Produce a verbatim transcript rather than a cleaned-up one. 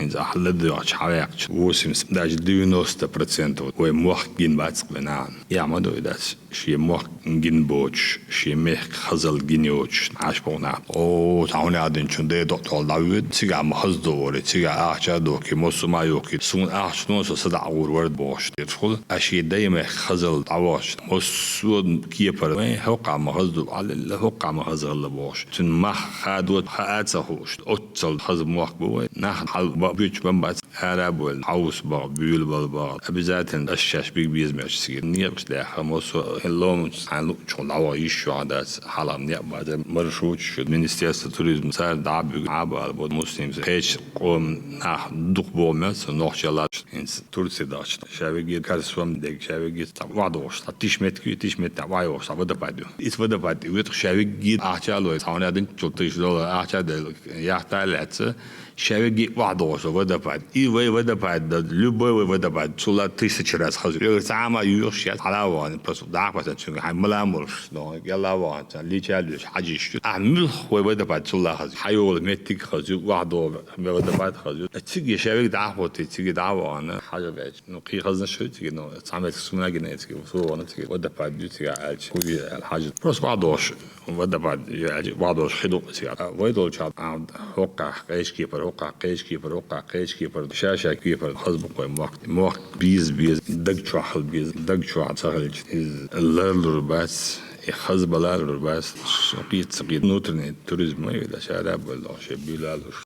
Из ахьа ладоьгӀча, хьаваьккхача, восемьдесят, даже девяносто процентов вай мохк гина бац вай нахана. Яа ма ду и дац. Шен мохк гина боцуш, шен мехкан хазалла гина йоцуш Ӏаш боху нах. О, цхьа хӀун аьлла динчун дай докъ тхол дӀавоьду, цигахь ма хаза ду варе, цигахь ахча а дохкий, массо а ма йохкий, суна ахча носа садӀа гӀур вара бохуш дерш хуьлу. А шен дай мехкан хазалла дӀавахча, массо а кепара, вай, хӀокхахь ма хаза ду, Ӏалилла, хӀокхахь ма хаза хилла бохуш. Цуьнан мах хадо хаа а ца хууш, оццул хаза мохк бу вай. Нах хьал ба-, буьйцуш бан бац, ара а бовла, хьовса бахьа, буьйлабала бахьа. Обязательно аш шаьш биг безамеш цига. Некъаш даьхьа, массо а ломаца хьайн луучух дӀаваха йиш йоӀ дац, хьалха некъ базар, маршруташ ю, министерство туризма, цара дӀа а буьгу, Ӏа а бала бо, муслимс, кхечу къоман нах дукха боху мел ца нохчалла. ХӀинца Турци дахча, ша вегге карсвам дег, ша вегге цхьа вахдохуш, цхьа тиш меттиг ю, тиш меттиг вайохуш, цхьа водопад ю. Ис водопад ю, витах ша вегге ахча а лой, цхьа хӀун а динчул тыш доллар ахча а делла, яхта а лаьцна, ша вегге вахдохуш водопад. И вай водопад, да, любой вай водопад, цула тысяча раз хаза. Йогар цхьа а ма юьйхуш яц, хьала а вахана, просто дӀа а пасан цуьнга, хьайн мала а молуш, но, гелла а вахана, цхьа лича а луьйш, хьажиш ю. Ахь муьлх вай водопад цула хаза. Хьайола меттиг хаза ю, вахдоху водопад хаза ю. Цига ша вегге дӀа а хӀоттий, цига дӀа а вахана, хьажа баьча. Ну, кхин хазанаш хуьлу цига, ну, цхьа меттиг суна гина цига, суна цига, водопад ю цига аьлча, хӀун ю аьлла хьажа. Просто вахдохуш, водопад ю аьлча, вахдохуш хи ду цига. А вай долчохь, а, хӀокхахь кхечу кепара, хӀокхахь кхечу кепара, хӀокхахь кхечу кепара, ша-ша кепара хаза бу кхой мохк. Мохк беза-беза, даг чохь хила беза, даг чохь ца хилча, иза ларлур бац, и хаза бала а лур бац, кхета ца кхета. Внутренний туризм ма ю, да, ша а бовла, шен буьйла а луш.